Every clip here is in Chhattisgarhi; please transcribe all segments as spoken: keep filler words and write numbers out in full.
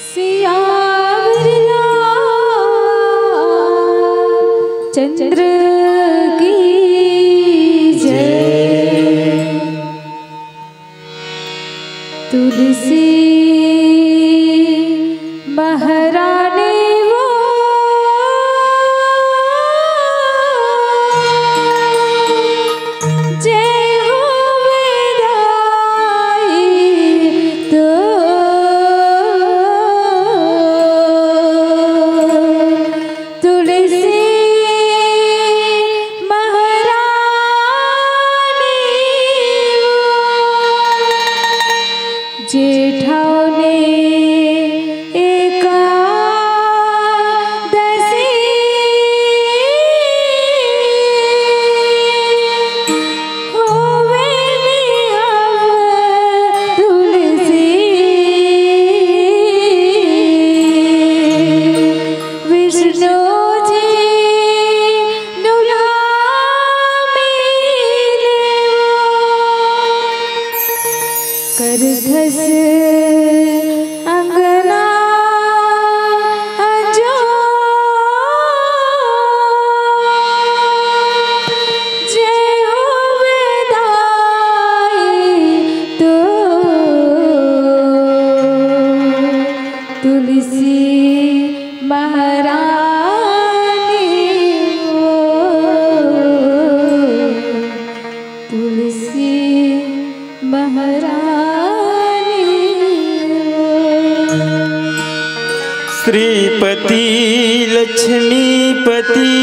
सियावर लाल चंद्र की जय। तुलसी महारानी वो जय हो वेदाई तो तुलसी रोजे नुलामी देवो, करथस अंगना अंजोर। जय हो वेदाई तो तुलसी महारानी हो, तुलसी महारानी हो। श्रीपति लक्ष्मीपति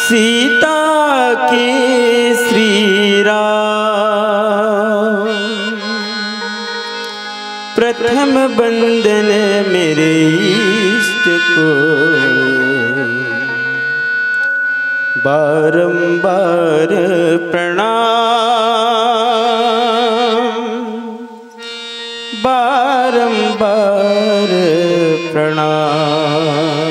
सीता के श्री राम, प्रथम वंदन मेरे इष्ट को, बारंबार प्रणाम, बारंबार प्रणाम।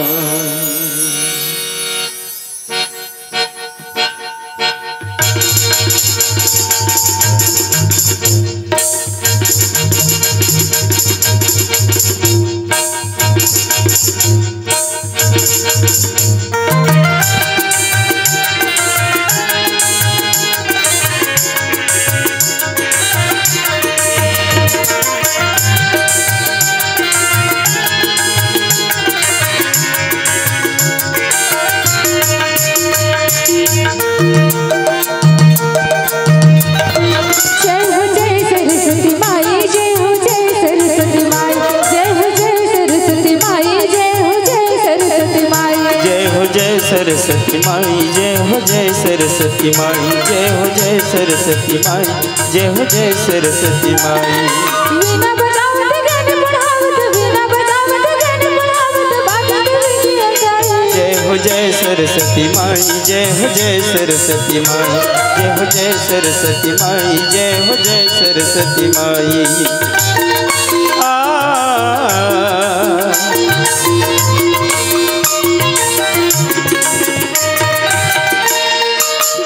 जय हो जय सरस्वती माई, जय हो जय सरस्वती माई, जय हो जय सरस्वती माई, जय हो जय सरस्वती माई। जय हो जय सरस्वती माई, जय हो जय सरस्वती माई, जय हो जय सरस्वती माई, जय हो जय सरस्वती माई। वीणा बजावत ज्ञान बढ़ावत, वीणा बजावत ज्ञान बढ़ावत, बाजत विद्या गाई। जय हो जय सरस्वती माई, जय हो जय सरस्वती माई, जय हो जय सरस्वती माई, जय हो जय सरस्वती माई। आ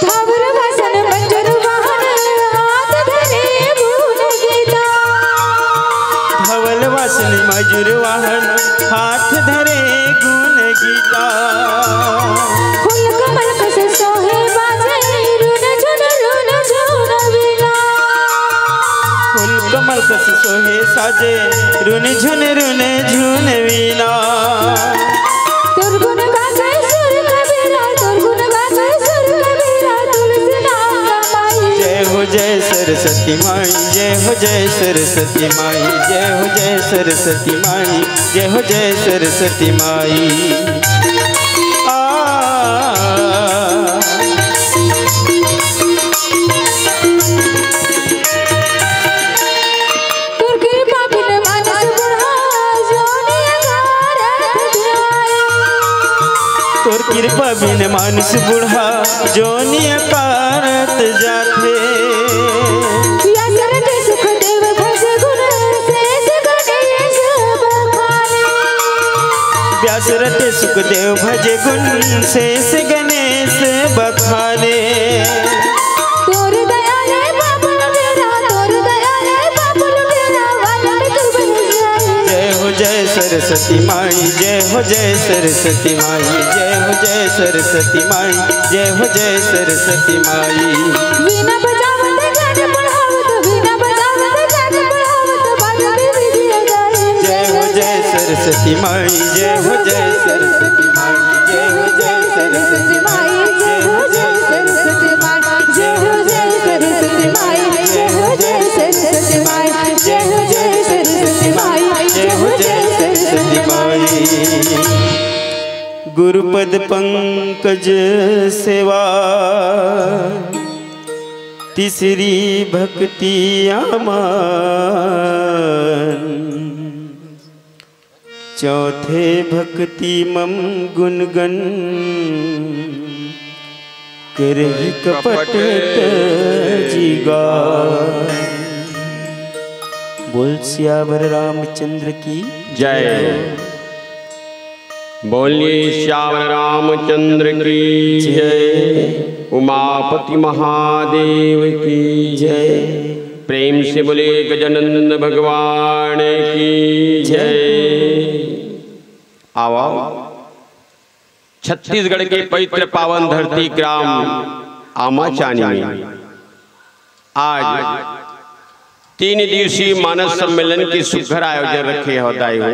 धवल वासन मंजूर वाहन, हाथ धरे गुण गीता। धवल वासन मंजूर वाहन, हाथ धरे गुण गीता। फूल कमल कस सोहे बाजे, रुन झुन रुन झुन वीणा। फूल कमल कस सोहे साजे, रुन झुन रुन झुन वीणा। तोर गुण गाथे सुर कबीरा, तोर गुण गाथे सुर कबीरा, तुलसी नाम रमाई। जय हो जय सरस्वती माई, जय हो जय सरस्वती माई, जय हो जय सरस्वती माई, जय हो जय सरस्वती माई। आ तोर कृपा बिन मानस बुढ़ा जोनी अकारत जाए। तोर कृपा बिन मानस बुढ़ा जोनी अकारत जाथे। व्यास रटे सुखदेव भज गुण शेष गणेश बखाने। व्यास रटे सुखदेव भज गुण शेष गणेश बखाने। तोर दया ले बाबुल बेरा, तोर दया ले बाबुल बेरा, वालन तू बन जाए। जय हो जय सरस्वती माई, जय हो जय सरस्वती माई, जय हो जय सरस्वती माई, जय हो जय सरस्वती माई। वीणा बजावत ज्ञान बढ़ावत, वीणा बजावत ज्ञान बढ़ावत, बाजत विद्या गाई। जय हो जय सरस्वती माई, जय हो जय सरस्वती माई, जय हो जय सरस्वती माई, जय हो जय सरस्वती माई, जय हो जय सरस्वती माई, जय हो जय सरस्वती माई, जय हो जय सरस्वती माई, जय हो जय सरस्वती माई। गुरुपद पंकज सेवा, तीसरी भक्ति आमान। चौथे भक्ति मम गुनगन, करही कपट तजिगा। बोल सियावर रामचंद्र की जय। बोलिए सियावर रामचंद्र की जय। उमापति महादेव की जय। प्रेम से बोलिए गजानंद भगवान की जय। आवा, छत्तीसगढ़ के पवित्र पावन धरती ग्राम आमाचानी में आज तीन दिवसीय मानस सम्मेलन के सुघर आयोजन रखे हो दाई हो।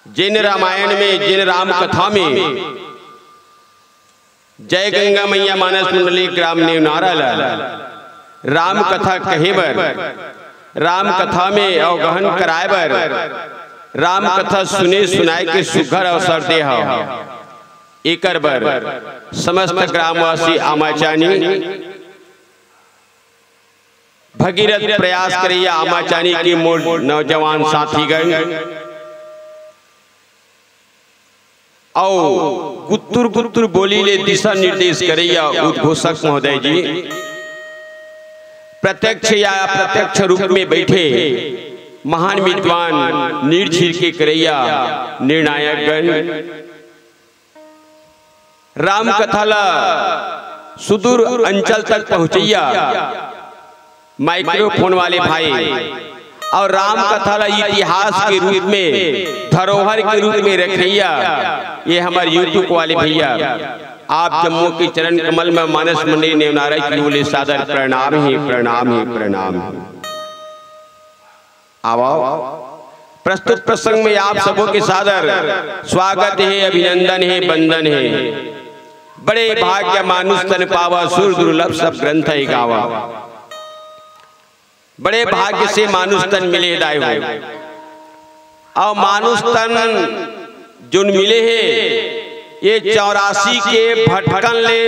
जिन रामायण में, जिन राम कथा में जय गंगा मैया मानस मंडली ग्राम नेवनारा ला राम कथा कहे बर, राम कथा में अवगहन कराए बर, राम कथा सुने सुनाए के सुघर अवसर दे हव। एकर बर समस्त ग्रामवासी आमाचानी भगीरथ प्रयास करैया आमाचानी के मोर नौजवान साथीगण अउ गुत्तुर गुत्तुर बोली ले दिशा निर्देश करैया उद्घोषक महोदय जी, प्रत्यक्ष या अप्रत्यक्ष रूप में बैठे महान विद्वान, निर्छीर के करैया निर्णायक गण, राम कथा ला सुदूर अंचल तक पहुंचैया माइक्रोफोन वाले भाई अउ राम कथा ला इतिहास के रूप में, धरोहर के रूप में रखैया ये हमर YouTube वाले भैया, आप जम्मो के चरण कमल में मानस मंडली नेवनारा की ओर ले सादर प्रणाम हे, प्रणाम हे, प्रणाम हे। आवा, प्रस्तुत प्रसंग में आप सबों के सादर स्वागत हे, अभिनंदन हे, वंदन हे। बड़े भाग्य मानुष तन पावा, सुर दुर्लभ सब ग्रंथ हे गावा। बड़े भाग्य से मानुष तन मिले दाई हो। अउ मानुष तन जोन मिले हे, ये चौरासी के भटकन ले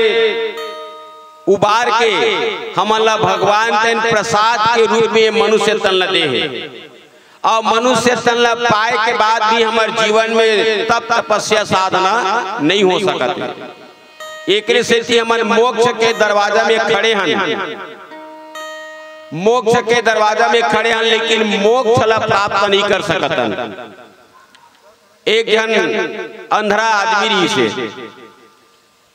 उबार के हमन ला भगवान तेन प्रसाद के रूप में मनुष्य तन ला दे हे। अउ मनुष्य तन ला पाए के बाद भी हमर जीवन में तप तपस्या साधना नहीं हो सकत हे। एकरे सेती हमन मोक्ष के दरवाजा में खड़े हन, मोक्ष के दरवाजा में खड़े हन, लेकिन मोक्ष ला प्राप्त नहीं कर सकत हन। एक झन अंधरा आदमी रहिस हे,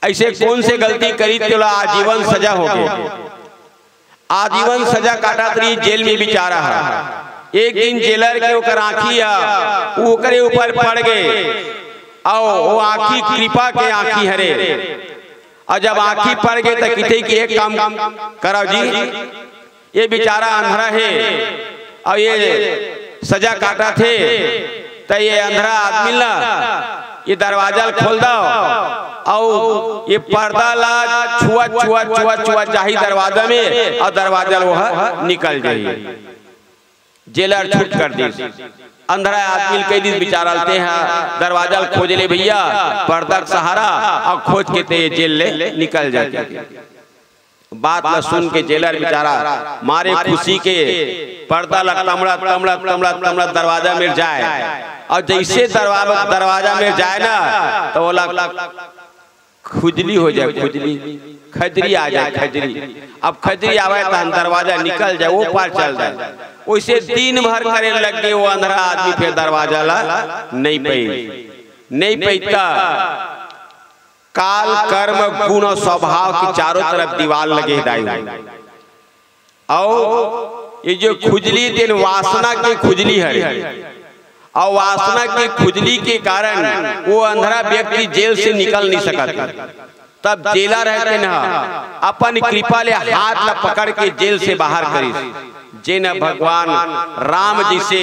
ऐसे कौन से गलती करी तेला आजीवन सजा हो गए। आजीवन सजा काटत रही जेल में बेचारा हा। एक दिन जेलर के ओकर आँखी हा ओकरे ऊपर पड़ गए, अउ वो आँखी कृपा के आँखी हरे। अउ जब आँखी पड़ गए त किथे कि एक काम करव जी, ये बेचारा अंधरा हे अउ ये सजा काटत हे, त ये अंधरा आदमी ला ये दरवाजा ल खोल दव अउ ये पर्दा ला छुआ छुआ छुआ छुआ जाही दरवाजा में अउ दरवाजा ल ओह निकल जाही। जेलर छूट कर दिस। अंधरा आदमी ल कह दिस, बेचारा ल तेहा दरवाजा ल खोज ले भैया, पर्दा के सहारा अउ खोज के ते जेल ले निकल जाही। बात ला सुन के जेलर बेचारा मारे खुशी के पर्दा ला तमड़ा तमड़ा तमड़ा तमड़ा दरवाजा में जाए, अउ जैसे दरवाजा दरवाजा में जाए ना त ओला खुजली हो जाए, खुजली, खजरी आ जाए, खजरी। अब खजरी आवे त दरवाजा निकल जाए, वो पार चल जाए। वैसे दिन भर करे लग गए वो अंधरा आदमी, फिर दरवाजा ला नहीं पाई, नहीं पाई त काल, कर्म, गुण अउ स्वभाव के चारों तरफ दीवार लगे हे दाई। अउ ये जो खुजली तेन वासना के खुजली हरे, अउ वासना के खुजली के कारण वो अंधरा व्यक्ति जेल से निकल नहीं सकत। तब जेलर हे तेन ह अपन कृपा ले हाथ ला पकड़ के जेल से बाहर करिस। जेन भगवान राम जैसे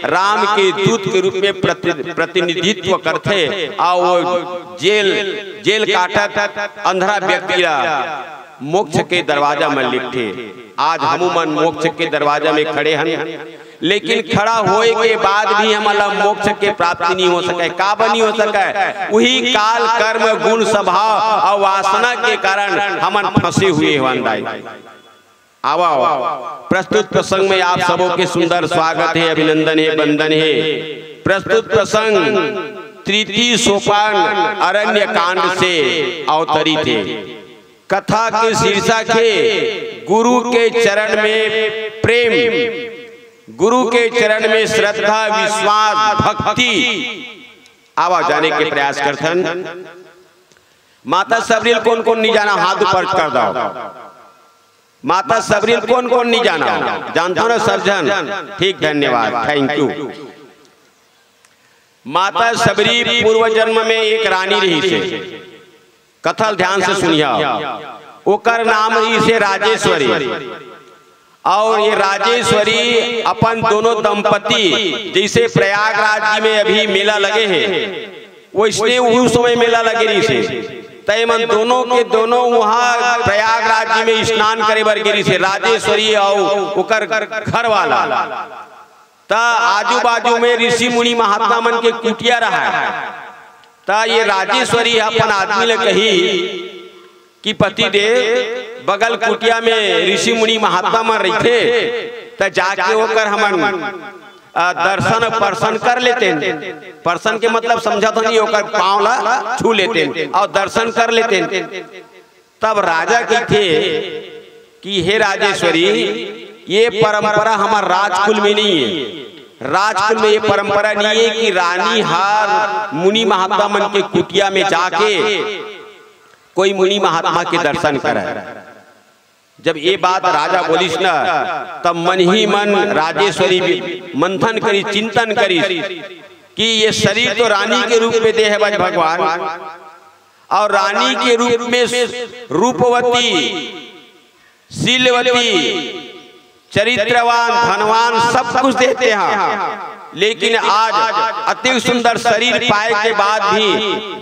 राम के दूत के रूप में प्रति-, प्रतिनिधित्व करथे, अउ वो जेल, जेल काटत अंधरा व्यक्ति ला मोक्ष के दरवाजा में लिपटे। आज हमू मन मोक्ष के दरवाजा में खड़े हन, लेकिन खड़ा होए के बाद भी हमन ला मोक्ष के प्राप्ति नहीं हो सके। काबर नहीं हो सके? वही काल, कर्म, गुण, स्वभाव अउ वासना के कारण हमन फंसे हुए हवन दाई। आवा, आवा। प्रस्तुत प्रसंग में आप सबों के सुंदर स्वागत हे, अभिनंदन हे, वंदन हे। प्रस्तुत प्रसंग तृतीय सोपान अरण्य कांड से अवतरित हे। कथा के शीर्षक हे गुरु के चरण में प्रेम। गुरु के चरण में श्रद्धा, विश्वास, भक्ति। आवा जाने के प्रयास करथन। माता सबरी ल कोन कोन नहीं जाना, हाथ ऊपर कर दो। माता सबरी ल कोन कोन नहीं जाना, जानता ना सब जन। ठीक, धन्यवाद, thank you। माता सबरी पूर्व जन्म में एक रानी रहिसे। कथा ल ध्यान से सुनिया। ओकर नाम रहिसे राजेश्वरी। और ये राजेश्वरी अपन दोनों दंपति, जैसे प्रयागराज जी में अभी मेला लगे हे, वैसने उस समय मेला लगे रहिसे। त एमन दोनों के दोनों वहाँ प्रयागराज जी में स्नान करे बर गे रहिसे, राजेश्वरी और ओकर घर वाला। त आजू बाजू में ऋषि मुनि महात्मा मन के कुटिया रहा। त ये राजेश्वरी अपन आदमी ले कही कि पति देव, बगल कुटिया में ऋषि मुनि महात्मा मन रहिथे, त जाके ओकर हमन, आ, दर्शन परसन कर लेतेन। परसन के मतलब समझत हनी, ओकर पाँव ला छू लेतेन और दर्शन कर लेतेन। तब राजा कहिथे कि हे राजेश्वरी, ये परंपरा हमर राजकुल में नहीं है। राजकुल में ये परंपरा नहीं है कि रानी हर मुनि महात्मा मन के कुटिया में जाके कोई मुनि महात्मा के दर्शन करे। जब ये बात राजा बोलिस ना, तब मन ही मन राजेश्वरी भी मंथन करिस, चिंतन करिस कि ये शरीर तो रानी के रूप में दे हवय भगवान, और रानी के रूप में रूपवती, शीलवती, चरित्रवान, धनवान, सब कुछ देते हैं, लेकिन आज अति सुंदर शरीर पाए के बाद भी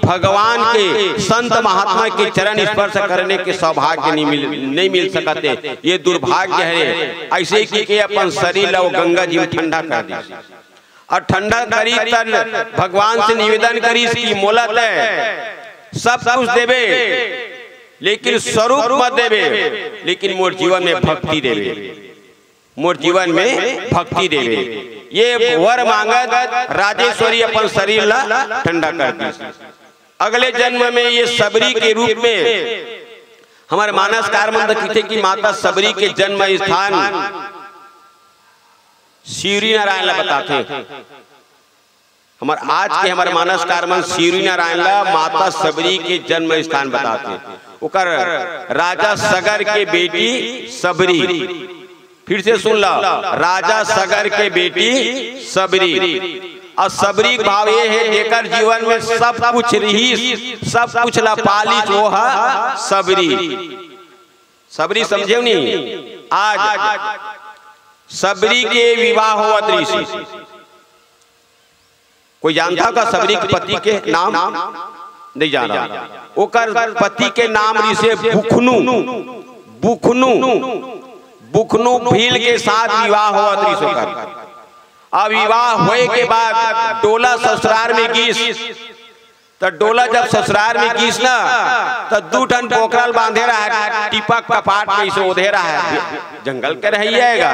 भगवान के, संत महात्मा के चरण स्पर्श करने के सौभाग्य नहीं मिल, नहीं मिल सकते। ये दुर्भाग्य है। ऐसे कि के अपन शरीर ला वो गंगा जी में ठंडा कर दी। और ठंडा करी तन भगवान से निवेदन करिस कि मोला तय सब कुछ देबे, लेकिन स्वरूप मत देबे, लेकिन मोर जीवन में भक्ति देबे, मोर जीवन में भक्ति देबे। ये वर मांगत राजेश्वरी अपन शरीर ला ठंडा कर दी। अगले जन्म में ये सबरी के रूप में हमर मानसकार मन त कहिथे कि माता सबरी के जन्म स्थान शिवरी नारायण ला बताथे। हमर आज के हमर मानसकार मन शिवरी नारायण ला माता सबरी के जन्म स्थान बताथे। ओकर राजा सगर के बेटी सबरी, फिर से सुन ला, राजा सगर के बेटी सबरी। और सबरी के भाव ये है, जेकर जीवन में सब कुछ रहिस, सब कुछ ला पालिस, वो हा सबरी। सबरी समझे नहीं? आज सबरी के विवाह होवत रहिस। कोई जानता का सबरी के पति के नाम? नहीं जाना। ओकर पति के नाम रहिसे बुखनू, बुखनू, बुखनू भील के साथ विवाह होवत रहिस ओकर। अब विवाह होए के बाद डोला ससुरार में गिस, त डोला जब ससुरार में गिस ना, त दू ठन बोकरा ल बांधे रहा, टीपा कपाट में इसे ओढ़े रहा, जंगल के रहइया हे गा।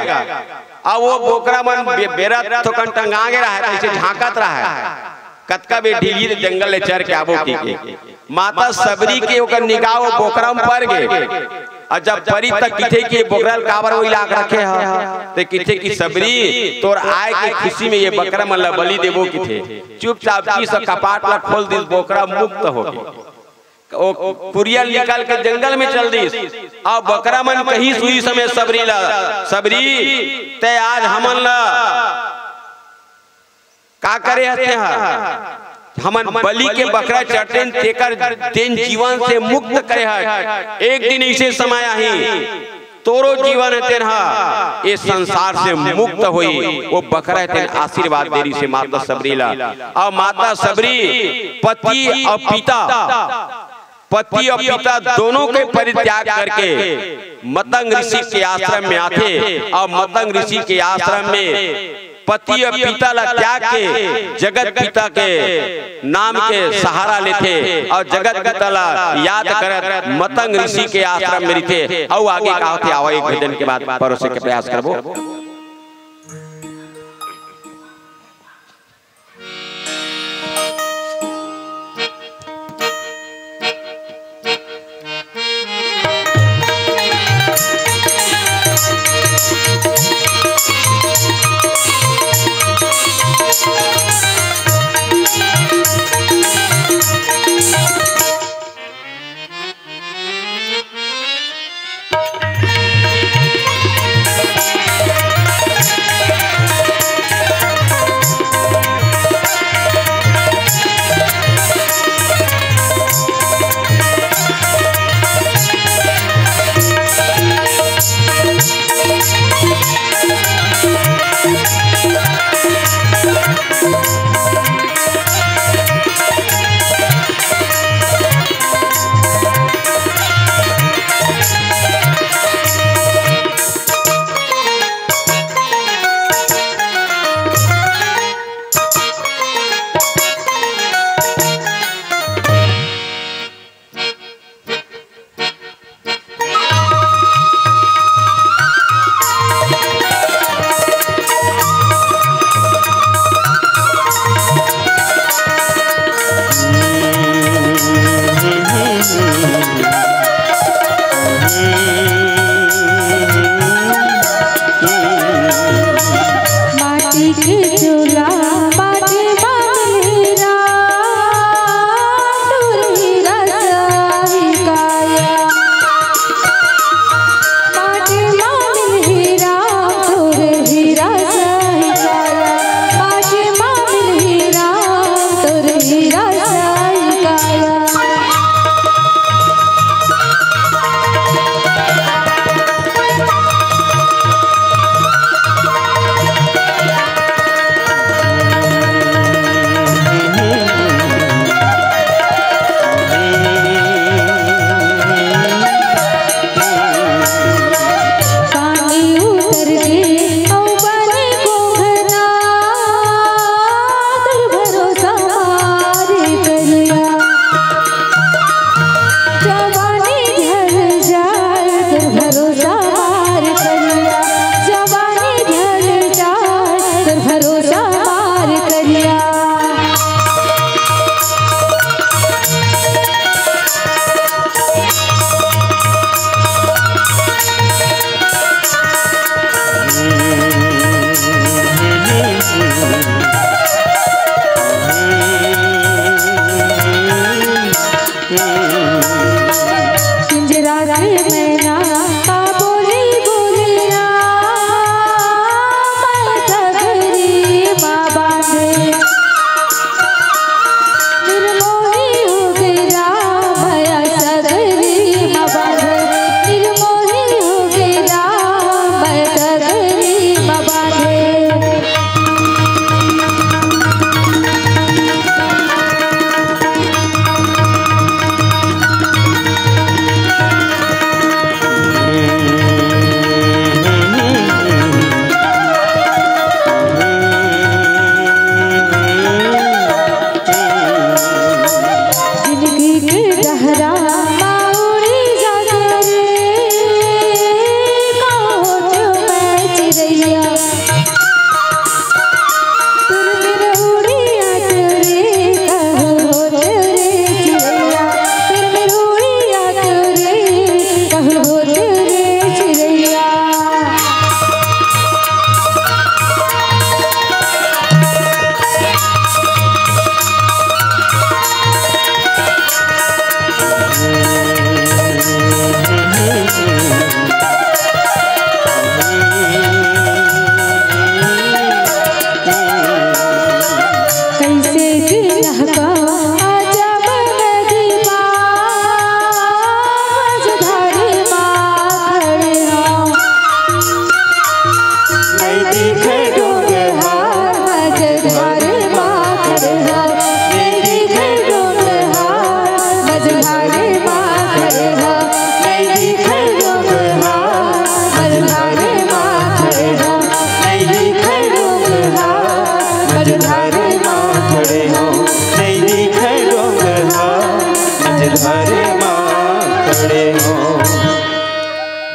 अब वो बोकरा मन बे-, बेरा थोकन टंगा गे रहा, ऐसे झांकत रहा, कतका बे ढीली जंगल ले चर के आबो की के। माता सबरी के ओकर निगाह वो बोकरा में पड़ गे। अउ जब परी त किथे कि बोकरा ल काबर वो इलाक रखे ह, ते किथे कि सबरी तोर आए के खुशी में ये बकरा मन ल बलि देबो किथे। चुपचाप की सब कपाट ल खोल दिस, बोकरा मुक्त हो गे। ओ कुरिया निकल के जंगल में चल दिस। अउ बकरा मन कहिस उही समय सबरी ल, "सबरी, तै आज हमन ल का करे हते ह? हमन बलि के बकरा चढ़तेन, तेकर तेन जीवन से मुक्त करे ह। एक दिन ऐसे समय आही, तोरो जीवन हे तेन ह ए संसार से मुक्त होई।" वो बकरा हे तेन आशीर्वाद दे रहिसे माता सबरी ला। अउ माता सबरी पति अउ पिता, पति अउ पिता दोनों के परित्याग करके मतंग ऋषि के आश्रम में आथे। अउ मतंग ऋषि के आश्रम में पति अउ पिता ला त्याग के जगत पिता के नाम के सहारा लेथे अउ जगत पिता ला याद करत मतंग ऋषि के आश्रम में रहिथे। अउ आगे का होथे, आवा एक भजन के बाद परोसे के प्रयास करबो।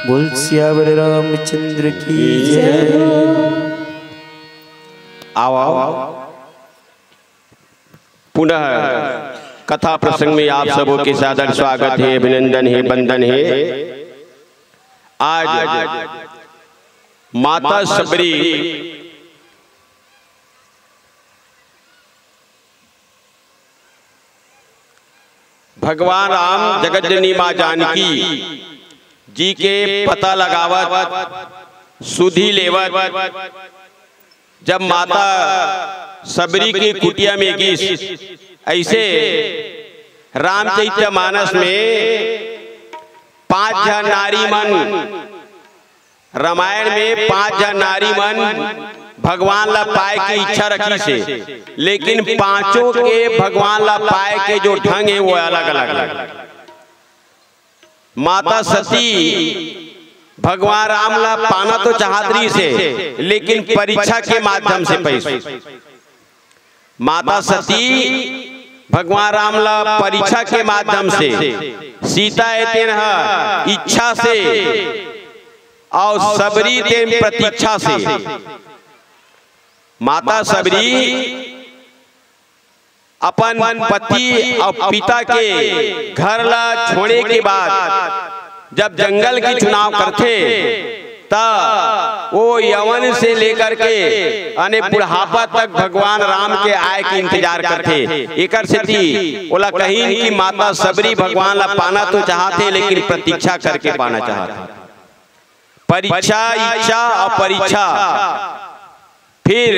बोल सियावर रामचंद्र की जय। आओ, आओ। पुनः कथा प्रसंग में आप सबों के सादर स्वागत है, अभिनंदन है, वंदन है। आज माता शबरी भगवान राम, जगत जननी माँ जानकी जी के पता लगावत, सुधी लेवत, जब माता शबरी के कुटिया में गिस, ऐसे रामचरित मानस में पांच झन नारी मन, रामायण में पांच झन नारी मन भगवान ला पाए के इच्छा रखिस हे, लेकिन पांचों के भगवान ला पाए के जो ढंग है वो अलग अलग है। माता सती भगवान राम ला पाना तो चाहत रहिस हे, लेकिन परीक्षा के माध्यम से पाइस। माता सती भगवान राम ला परीक्षा के माध्यम से, सीता ए तेन ह इच्छा से, अउ शबरी तेन प्रतीक्षा से। माता शबरी अपन पति अउ पिता के घर ला छोड़े के बाद जब जंगल के चुनाव करथे, त वो यवन से लेकर के अने बुढ़ापा तक भगवान राम के आए के इंतजार करथे। एकर सेती ओला कहिन कि माता शबरी भगवान ला पाना तो चाहत हे, लेकिन प्रतीक्षा करके पाना चाहत हे। परीक्षा, इच्छा, अपरीक्षा, फिर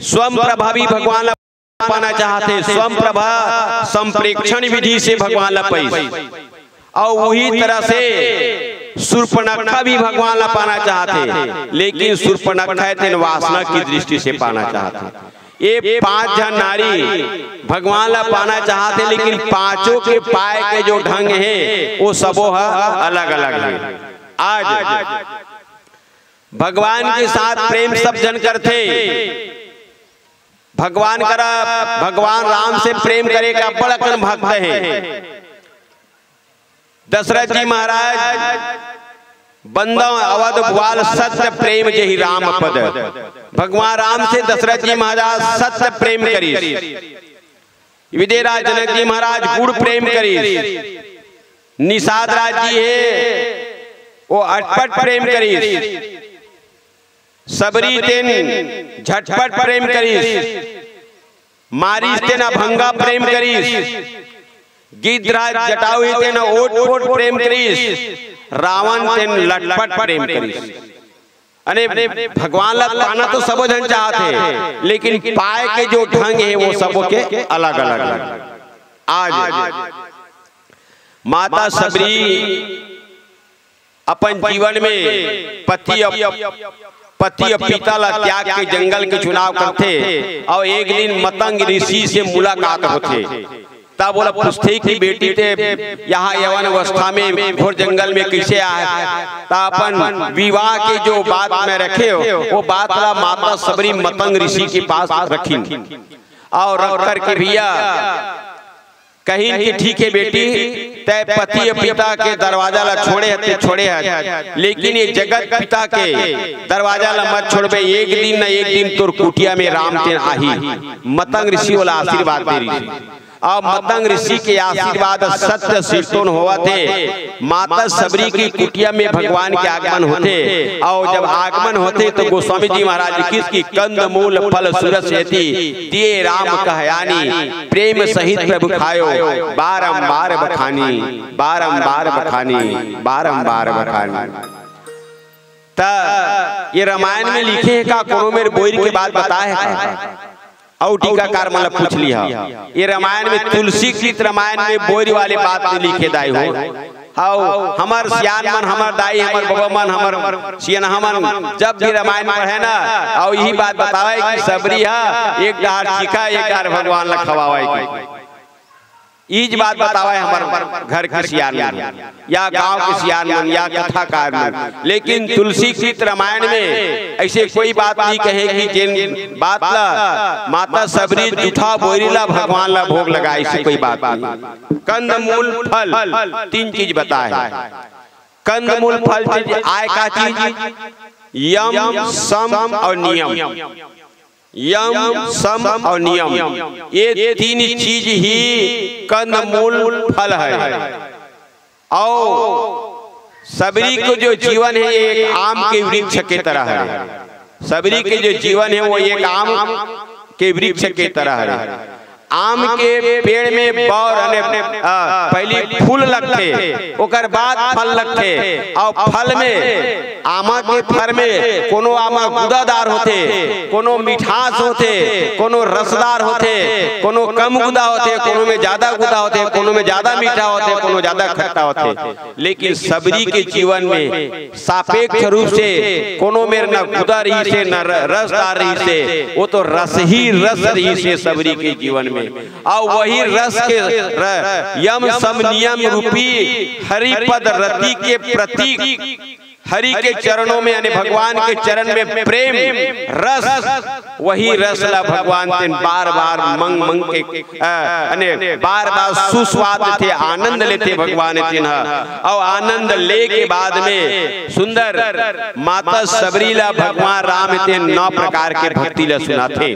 स्वयं प्रभा भी भगवान ला पाना चाहत हे, स्वयं प्रभा संप्रेक्षण विधि से भगवान ला पाइस। अउ उही तरह से सूर्पनखा भी भगवान ला पाना चाहत हे, लेकिन सूर्पनखा तेन वासना की दृष्टि से पाना चाहत हे। ये पांच झन नारी भगवान ला पाना चाहत हे, लेकिन पांचों के पाए के जो ढंग हे, वो सबो ह अलग-अलग हे। आज भगवान के साथ प्रेम सब झन करथे। भगवान करा, भगवान राम से प्रेम करे का बड़ अकन भक्त हे। दशरथ जी महाराज बंदव अवध ग्वाल सत्य प्रेम जेहि राम पद। भगवान राम से दशरथ जी महाराज सत्य प्रेम करिस। विदेराज जनक जी महाराज गुड़ प्रेम करिस। निषाद राज जी हे, वो अटपट प्रेम करिस। शबरी तेन झटपट प्रेम करिस। मारिस तेन अभंगा प्रेम करिस। गिद्धराज जटाऊ तेन ओट पोट प्रेम करिस। रावण तेन लटपट प्रेम करिस। अने भगवान ला पाना तो सबो झन चाहत हे, लेकिन पाए के जो ढंग हे, वो सबो के अलग-अलग हे। आज माता शबरी अपन जीवन में पति अप-, पति अउ पिता ला त्याग के जंगल के चुनाव करथे, अउ एक दिन मतंग ऋषि से मुलाकात होथे। तब ओला पूछथे कि बेटी, ते यहाँ यवन अवस्था में घोर जंगल में कैसे आए? त अपन विवाह के जो बात मैं रखे हो, वो बात ला माता शबरी मतंग ऋषि के पास रखिन, अउ रख करके भैया कहिन कि ठीक हे बेटी, तै पति अउ पिता के दरवाजा ला छोड़े हस ते छोड़े हस, लेकिन ये जगत पिता के दरवाजा ला मत छोड़बे। एक दिन न एक दिन तोर कुटिया में राम तेन आही। मतंग ऋषि ओला आशीर्वाद दे रहिस। अउ मतंग ऋषि के आशीर्वाद सत्य सिरतोन होवत हे। माता शबरी की कुटिया में भगवान के आगमन होथे, अउ जब आगमन होथे तो गोस्वामी जी महाराज लिखिस कि कंद मूल फल सुरस एती, दिए राम कहयानी, प्रेम सहित प्रभु खायो, बारंबार बखानी, बारंबार बखानी, बारंबार बखानी। त ये रामायण में लिखे हे का, कोनो मेर बोइर के बात बताए हे का? अउ टीकाकार मन ला पूछ लिहा, ये रामायण में, तुलसीकृत रामायण में बोइर वाले बात नइ लिखे दाई हो। हव, हमर सियान मन, हमर दाई, हमर बबा मन, हमर सियनहा मन जब भी रामायण पढ़े ना, अउ यही बात बतावे कि शबरी हा एक डहर चीखा, एक डहर भगवान ला खवावे की। ईज बात बतावय हमर घर के सियान मन या गांव के सियान मन या कथाकार मन। लेकिन तुलसीकृत रामायण में ऐसे कोई बात नहीं कहे कि जेन बात ला माता सबरी जूठा बोरी ला भगवान ला भोग लगाय, ऐसे कोई बात नहीं। कंद मूल फल तीन चीज बताय हे। कंद मूल फल चीज आय का चीज? यम, सम और नियम। यम, सम और नियम, ये तीन चीज ही कंद मूल फल है। और सबरी को जो जीवन है, ये एक आम के वृक्ष के तरह है। सबरी के जो जीवन है, वो एक आम के वृक्ष के तरह है। आम के पेड़ में बौर, अने, आ, पहली फूल लगथे, ओकर बाद फल लगथे, और फल में, आमा के फल में कोनो आमा गुदादार होथे, कोनो मिठास होथे, कोनो रसदार होथे, कोनो कम गुदा होथे, कोनो में ज्यादा गुदा होथे, कोनो में ज्यादा मीठा होथे, कोनो ज्यादा खट्टा होथे। लेकिन सबरी के जीवन में सापेक्ष रूप से कोनो मेर न गुदा रहिसे, न र-, रसदार रहिसे, वो तो रस ही रस रहिसे सबरी के जीवन में। और वही रस के र-, यम सम नियम रूपी हरिपद रति के प्रतीक, हरि के चरणों में, यानी भगवान के चरण में प्रेम रस, वही रस ला भगवान तेन बार बार मंग मंग के, अ, यानी बार बार सुस्वाद लेथे, आनंद लेथे भगवान तेन ह। और आनंद ले के बाद में सुंदर माता सबरी ला भगवान राम तेन नौ प्रकार के भक्ति ला सुनाथे।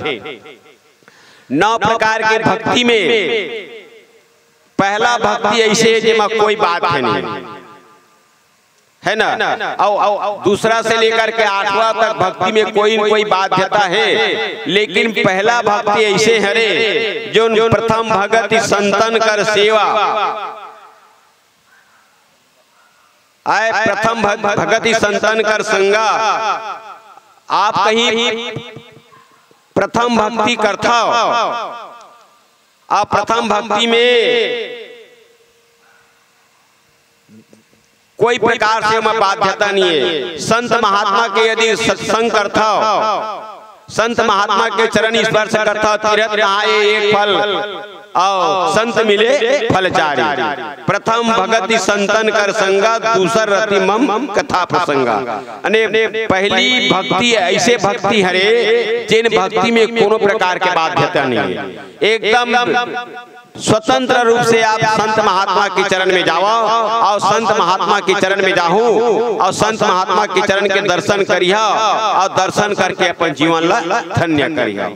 नौ प्रकार के भक्ति में पहला भक्ति ऐसे हे, जेमा कोई बात है नहीं, है ना? और, और दूसरा से लेकर के आठवां तक भक्ति में कोई न कोई बाध्यता है, लेकिन पहला भक्ति ऐसे हरे, जो प्रथम भगति संतन कर सेवा। आय प्रथम भग-, भगति संतन कर संगा। आप कहीं प्रथम भक्ति करथव, आप प्रथम भक्ति में कोई प्रकार से ओमा बाध्यता नहीं है। संत महात्मा के यदि सत्संग करथव, संत महात्मा के चरण स्पर्श करथव, तीरथ नहाए एक फल, और संत मिले फल चारि। प्रथम भगति संतन कर संगा, दूसर रति मम कथा प्रसंगा। अने पहली भक्ति ऐसे भक्ति हरे, जिन भक्ति में कोनो प्रकार के बाध्यता नहीं है, एकदम स्वतंत्र रूप से आप संत महात्मा के चरण में जावव, और संत महात्मा के चरण में जाहू, और संत महात्मा के चरण के दर्शन करिहा, और दर्शन करके अपन जीवन ला धन्य करिहा।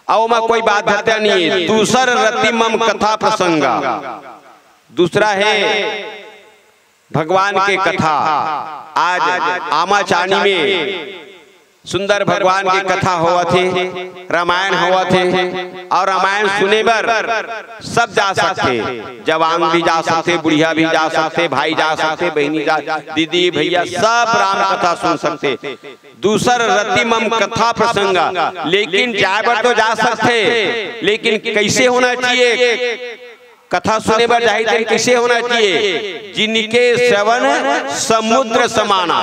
अउ ओमा कोई बाध्यता नहीं है। दूसर रति मम कथा प्रसंगा, दूसरा है भगवान के कथा। आज आमाचानी में सुंदर भगवान के कथा होवत हे, रामायण होवत हे, और रामायण सुने बर सब जा सकथे, जवान भी जा सकथे, बुढ़िया भी जा सकथे, भाई जा सकथे, बहिनी जा, दीदी भैया सब राम कथा सुन सकथे। दूसर रति मम कथा प्रसंगा, लेकिन जाए बर तो जा सकथे, लेकिन कैसे होना चाहिए? कथा सुने बर जाही तेन कैसे होना चाहिए? जिनके श्रवण समुद्र समाना,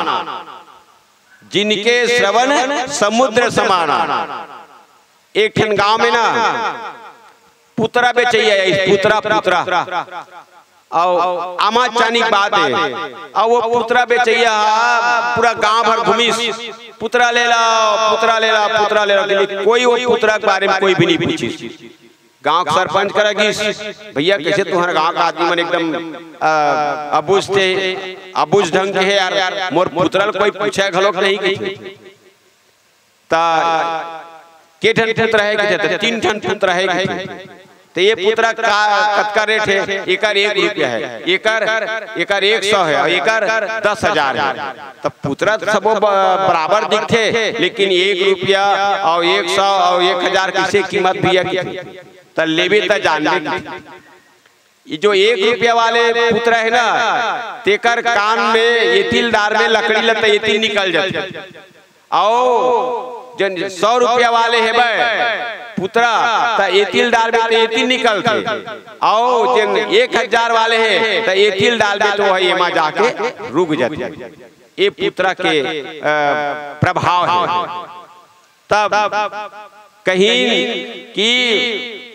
जिनके श्रवण समुद्र समाना। एक ठन गांव में ना पुतरा बेचैया है, पुतरा, पुतरा। अउ आमाचानी बात है, अउ वो पुतरा बेचैया ह पूरा गांव भर घूमिस, "पुतरा ले ला, पुतरा ले ला, पुतरा ले ला।" लेकिन कोई वो पुतरा के बारे में कोई भी नहीं पूछिस। गांव के सरपंच करा गिस, "भैया, कैसे तुम्हारा गांव का आदमी मन एकदम, अ, अबुझ थे, अबुझ ढंग के है यार, मोर पुतरा ल कोई पूछे घलोक नहीं किथे।" त के ठन पुतरा है किथे? त तीन ठन पुतरा है किथे। त ये पुतरा का कतका रेट है? एकर एक रुपया है, एकर, एकर एक सौ है और एकर दस हजार है। त पुतरा त सबो ब-, बराबर दिखथे, लेकिन एक रुपया और एक सौ और एक हजार किसे कीमत भैया किथे? त लेबे त जानबे किथे। ये जो एक रुपया वाले पुतरा है ना, तेकर कान में एतिल डार में लकड़ी ल त एतिल निकल जाथे। अउ जन सौ रुपया वाले हे बे पुतरा, त एतिल डार में त एतिल निकलथे। अउ जन एक हजार वाले हे, त एतिल डार में तो वह एमा जाके रुक जाथे। ये पुतरा के, अ, प्रभाव है। तब कहिन कि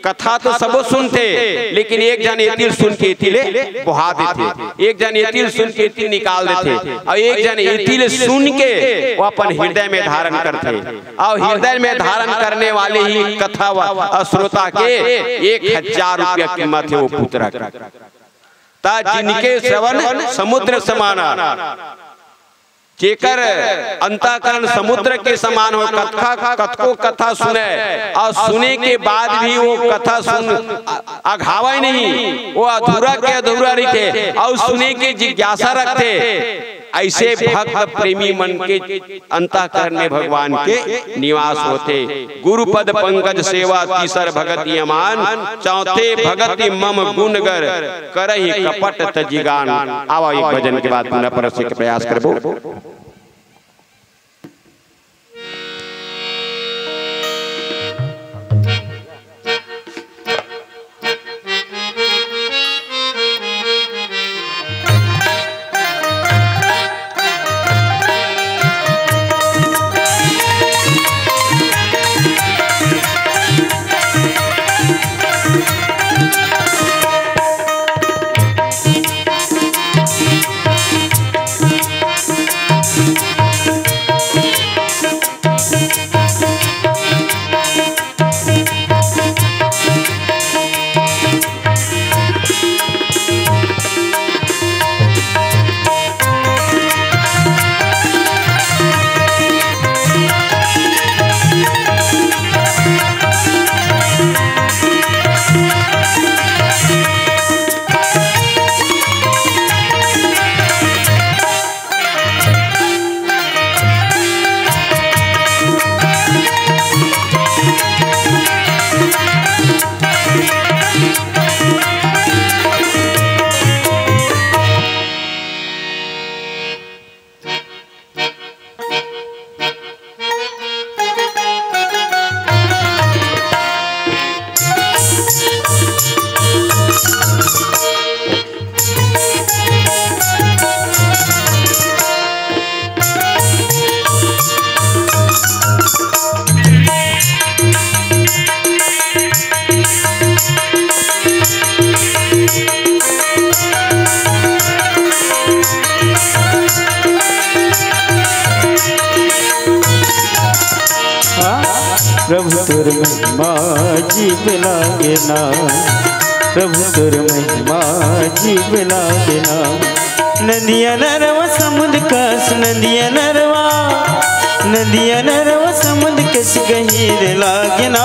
कथा तो सबो सुनथे, लेकिन एक झन एती ल सुन के एती ले बोहा देथे, एक झन एती ल सुन के एती ल निकाल देथे, अउ एक झन एती ले सुन के वो अपन हृदय में धारण करथे, अउ हृदय में धारण करने वाले ही कथा व श्रोता के एक हजार रुपया कीमत हे वो पुस्तक के। त जिनके श्रवण समुद्र समान, जेकर अंतःकरण समुद्र के समान हो, कतका, कतको कथा सुने अउ सुने के बाद भी वो कथा सुन अघावय नहीं, वो अधूरा के अधूरा रहिथे अउ सुने के जिज्ञासा रखथे, अइसे भक्त प्रेमी मन के अंतःकरण में भगवान के निवास होथे। गुरु पद पंकज सेवा, तीसर भगति अमान, चौथे भगति मम गुण गर, करहि कपट तजि गान। आवा, एक भजन के बाद पुनः परसे के प्रयास करबो। हाँ, प्रभु तोर महिमा अजीब लागे ना, प्रभु तोर महिमा अजीब लागे ना। नदिया नरवा समुंद कस, नदिया नरवा, नदिया नरवा समुंद कस गहीर लागे ना।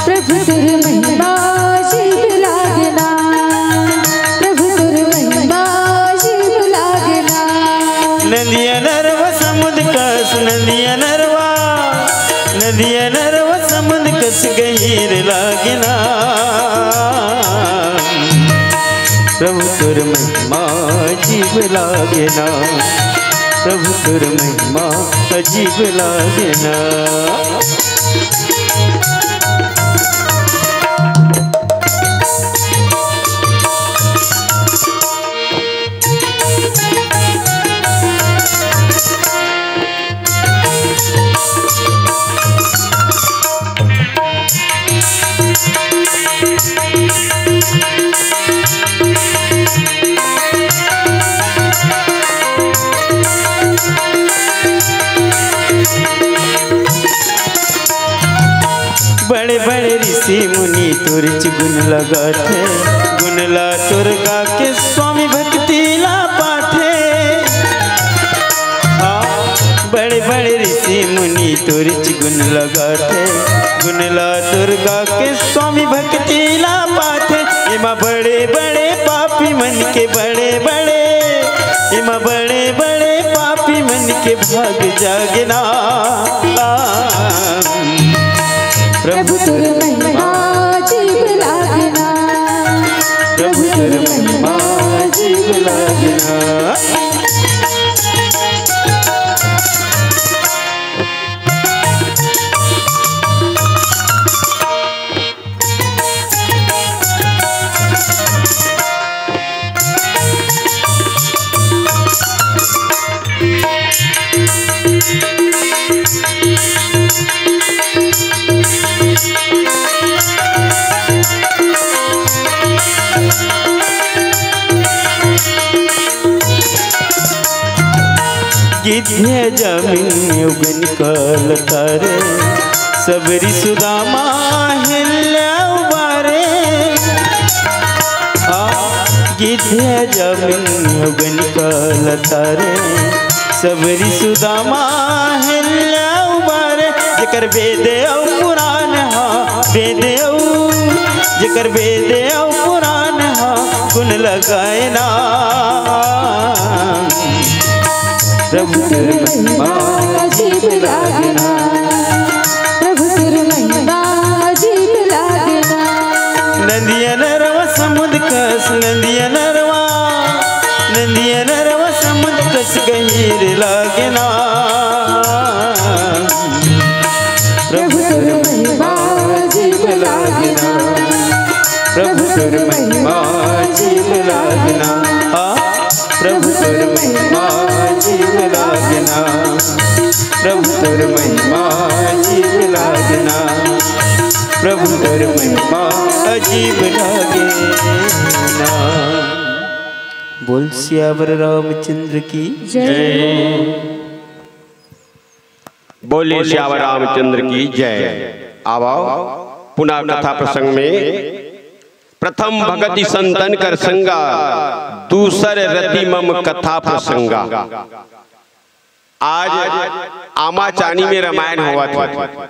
प्रभु तोर महिमा अजीब लागे ना, प्रभु तोर महिमा अजीब लागे ना। नदिया नरवा समुंद कस, नदिया नरवा, नदिया नरवा समुंद कस गहीर लागे ना। प्रभु तोर महिमा अजीब लागे ना, प्रभु तोर महिमा अजीब लागे ना। बड़े बड़े ऋषि मुनि तोरिच गुण लगाथे, गुण ला तोर गा के स्वामी भक्ति ला पाथे। हाँ, बड़े बड़े ऋषि मुनि तोरिच गुण लगाथे, गुण ला तोर गा के स्वामी भक्ति ला पाथे। एमा बड़े बड़े पापी मन के बड़े बड़े, एमा बड़े बड़े पापी मन के भाग जागे ना। प्रभु तोर महिमा अजीब लागे ना, प्रभु तोर महिमा अजीब लागे ना। गिद्ध जमीन उगन कलतारे, सबरी सुदामा हेल्या उबारे। आ, गिद्ध जमीन उगन कलतारे, सबरी सुदामा हेल्या उबारे। जेकर वेद अउ पुराण हा, वेद अउ, जेकर वेद अउ पुराण हा, गुण लगाए ना। प्रभु तोर महिमा अजीब लागना, प्रभु तोर महिमा अजीब लागना। नदिया नरवा समुंद कस, नदिया नरवा, नदिया नरवा समुंद कस गहिर लागना। प्रभु तोर महिमा अजीब लागना, प्रभु तोर महिमा अजीब लागना। आ, प्रभु तोर महिमा अजीब लागना, प्रभु तोर महिमा अजीब लागना, प्रभु तोर महिमा अजीब लागना। बोल सियावर रामचंद्र की जय। बोलिए सियावर रामचंद्र की जय। आवाओ पुनः कथा प्रसंग में। प्रथम भगति संतन कर संगा, दूसर रति मम कथा प्रसंगा। आज आमा चानी में रामायण होवत हे।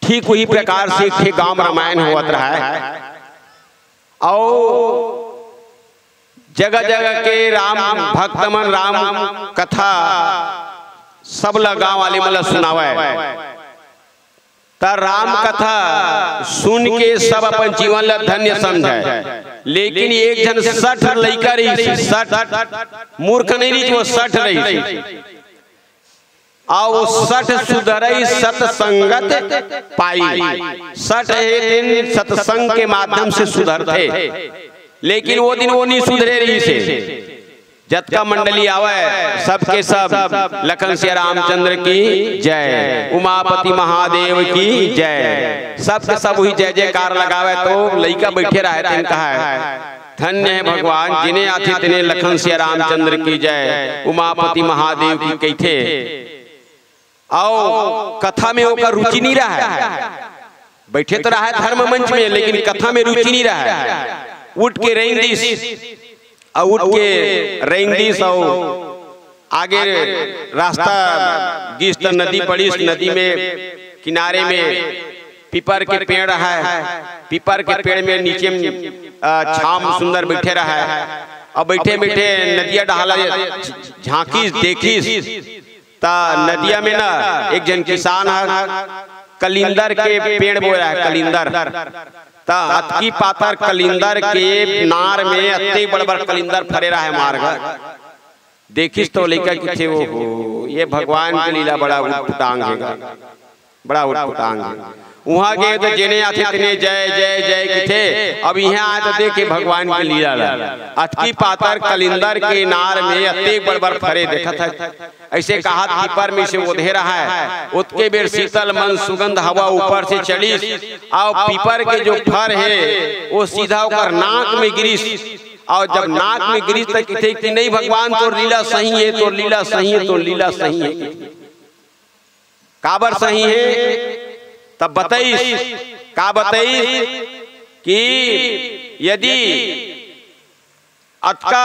ठीक वही प्रकार से एक ठे गांव रामायण होवत रहा है। अउ जगह जगह के राम भक्त मन राम कथा सब ला गांव वाले मन ला सुनावय। त राम कथा सुन के सब अपन जीवन ला धन्य समझय। लेकिन एक झन सठ लइका रहिस, सठ, मूर्ख नहीं रहिस, वो सठ रहिस। अउ वो सठ सुधरई सतसंगत पाई। सठ हे तेन सतसंग के माध्यम से सुधरथे। लेकिन वो दिन वो नहीं सुधरे रहिस हे। जतका मंडली आवय, सबके सब लखन सिया रामचंद्र की जय, उमापति महादेव की जय, सबके सब वही जय जयकार लगावय। तो लइका बइठे रहय, तेन कहय, धन्य हे भगवान, जिने आथे तिने लखन सिया रामचंद्र की जय, उमापति महादेव की कहिथे। अउ कथा में ओकर रुचि नहीं रहय, बइठे तो रहय धर्म मंच में, लेकिन कथा में रुचि नहीं रहय। उठ के रेंग दिस, अउ उठ के रेंग दिस, अउ आगे रास्ता गिस त नदी पड़िस, नदी में किनारे में पीपर के पेड़ हे, पीपर के पेड़ में नीचे में, अ, छांव में सुंदर बइठे रहय। अउ बइठे बइठे नदिया डहर ला झांकिस, देखिस, त नदिया में ना एक झन किसान ह कलिंदर के पेड़ बोय रहय, कलिंदर। त अतकी पातर कलिंदर के नार में अतेक बड़ बड़ कलिंदर फरे रहय मार गा। देखिस तो लइका कहिथे, "ओहो, ये भगवान के लीला बड़ा उटपुटांग हे गा, बड़ा उटपुटांग हे।" उहां गे तो जेने आथे तेने जय, जय, जय कहिथे। अब इहां आय तो देखे भगवान के लीला ला। अतकी पातर कलिंदर के नार में अतेक बड़ बड़ फरे देखत हे। अइसे कहत पीपर में से ओधे रहय। ओतके बेर शीतल मंद सुगंध हवा ऊपर से चलिस, अउ पीपर के जो फर हे, वो सीधा ओकर नाक में गिरिस। अउ जब नाक में गिरिस, त कहिथे कि, "नहीं भगवान, तोर लीला सही हे, तोर लीला सही हे, तोर लीला सही हे।" काबर सही हे? तब बताइस, का बताइस कि यदि अतका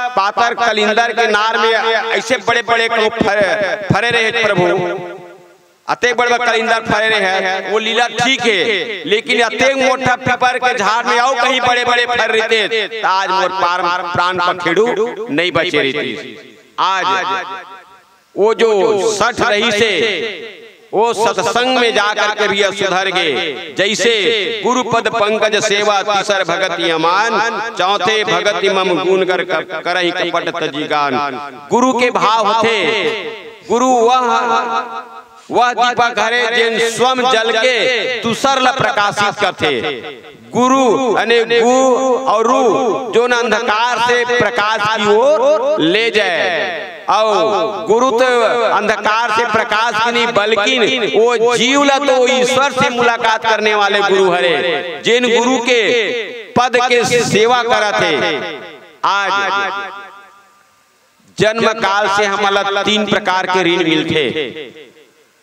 पातर कलिंदर के नार में अइसे बड़े-बड़े कहूं फरे, फरे रहे प्रभु, अतेक बड़े-बड़े कलिंदर फरे रहे, वो लीला ठीक हे, लेकिन अतेक मोटा पीपर के झाड़ में अउ कहीं बड़े-बड़े फर रहिते, त आज मोर पार, प्राण पखेरु नहीं बचे रहितिस। आज वो जो सठ रहिस हे, वो सतसंग में जाकर के भैया सुधर गे। जइसे गुरु पद पंकज सेवा, तीसर भगति अमान, चौथे भगति मम गुण कर, करहि कपट तजी गान। गुरु के भाव होथे, गुरु वह, वह दीपक हरे जेन स्वयं जल के दूसर ला प्रकाशित करथे। गुरु यानी गु अउ रु, जोन अंधकार से प्रकाश की ओर ले जाए। अउ गुरु तो अंधकार से प्रकाश की नहीं, बल्कि वो जीव ला तो ईश्वर से मुलाकात करने वाले गुरु हरे, जेन गुरु के पद के सेवा करत हे। आज जन्म काल से हमला तीन प्रकार के ऋण मिलथे,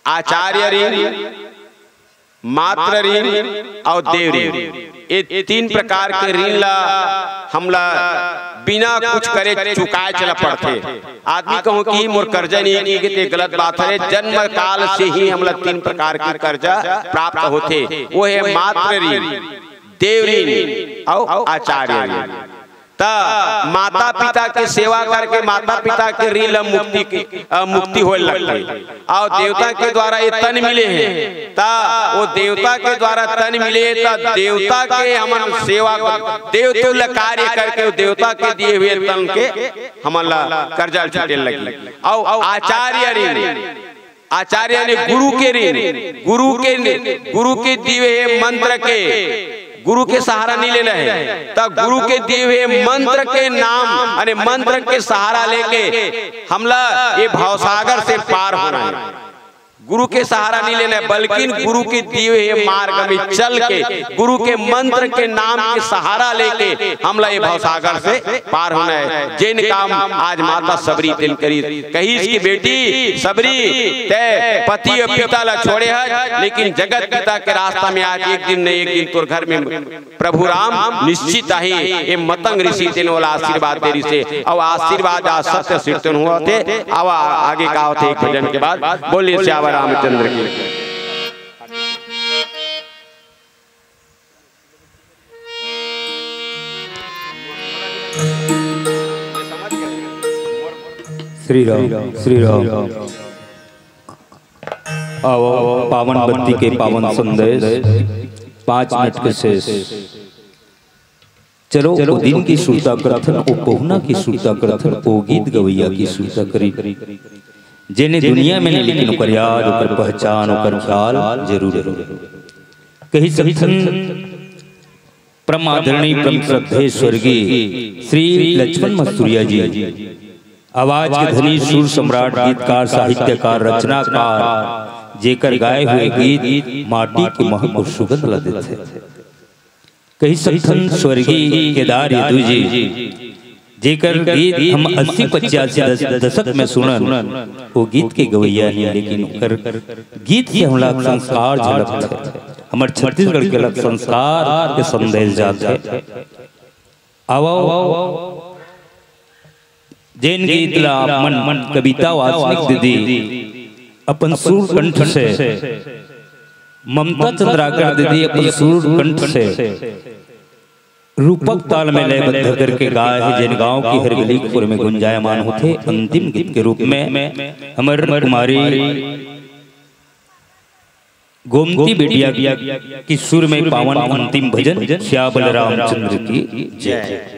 आचार्य ऋण, मातृ ऋण अउ देव ऋण। ये तीन प्रकार के ऋण ला हमला बिना कुछ करे चुकाए चला पड़थे। आदमी कहूं कि मोर कर्जा नहीं की, ते गलत बात हरे। जन्म काल से ही हमला तीन प्रकार के कर्जा प्राप्त होथे, वो हे मातृ ऋण, देव ऋण अउ आचार्य ऋण। त माता पिता के सेवा करके माता पिता के ऋण ल मुक्ति के, अ, मुक्ति होए लगथे। अउ देवता के द्वारा ये तन मिले हे, त वो देवता के द्वारा तन मिले हे, त देवता के हमन सेवा कर, देवतुल्य कार्य करके वो देवता के दिए हुए तन के हमन ला कर्जा छूटे लगी। अउ आचार्य ऋण, आचार्य ने गुरु के ऋण, गुरु के, गुरु के दिए हुए मंत्र के, गुरु के सहारा नहीं लेना है, त गुरु के दिए हुए मंत्र के नाम, अने मंत्र के सहारा लेके हमला ये भवसागर से पार होना है। गुरु के सहारा नहीं लेना है, बल्कि गुरु के दिए हुए मार्ग में चल के, गुरु के मंत्र के नाम के सहारा लेके हमला ये भवसागर से पार होना है। जेन काम आज माता सबरी तेन करी, कहिस कि बेटी सबरी, तै पति अउ पिता ला छोड़े हस, लेकिन जगत पिता के रास्ता में आज एक दिन न एक दिन तोर घर में प्रभु राम निश्चित आही। ये मतंग ऋषि तेन वाला आशीर्वाद दे रिसे, अउ आशीर्वाद आज सत्य सिरतन होथे। अब आगे का होथे एक भजन के बाद। बोलिए सियावर रामचंद्र की। श्री राम, श्री राम। आओ, पावन बत्ती के पावन संदेश, पाँच मिनट के शेष। चलो, ओ दिन की सुरता करथन, ओ पहुना की सुरता करथन, ओ गीत गवैया की सुरता करी। जेने दुनिया में नहीं, लेकिन ओकर याद, ओकर पहचान, ओकर ख्याल जरूर है। कही सकथन परम आदरणीय, परम श्रद्धेय स्वर्गीय श्री लक्ष्मण मस्तुरिया जी, आवाज के धनी, सुर सम्राट, गीतकार, साहित्यकार, रचनाकार, जेकर गाए हुए गीत माटी के महक अउ सुगंध ला देथे। कही सकथन स्वर्गीय केदार यदु जी, जेकर गीत हम अस्सी पचासी दस-, दशक में सुनन, वो गीत के गवैया नहीं, लेकिन ओकर गीत से हमला संस्कार झलकथे, हमर छत्तीसगढ़ के अलग संस्कार के संदेश जाथे। आओ, जेन गीत ला आप मन कविता वासनिक दीदी अपन सुर कंठ से, ममता चंद्राकर दीदी अपन सुर कंठ से रूपक ताल में लयबद्ध करके गाए हे, जेन गांव की हर गली खुर में गुंजायमान होथे। अंतिम गीत के रूप में हमर कुमारी गोमती बेटिया की सुर में पावन अंतिम भजन सियावर रामचंद्र की जय।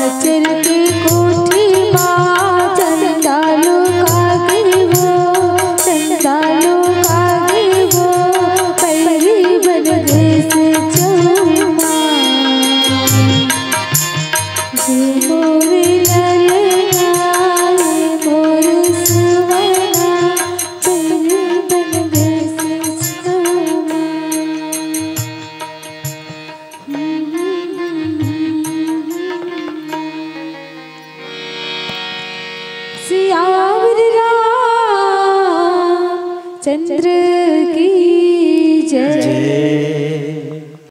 चल के कोठी मा चंदा लुका गे वो, चंदा लुका गे वो, पैरी बन गे से चौमा। जे मोर ललना, जे मोर सुवना, पैरी बन गे से चौमा। सियावर रामचंद्र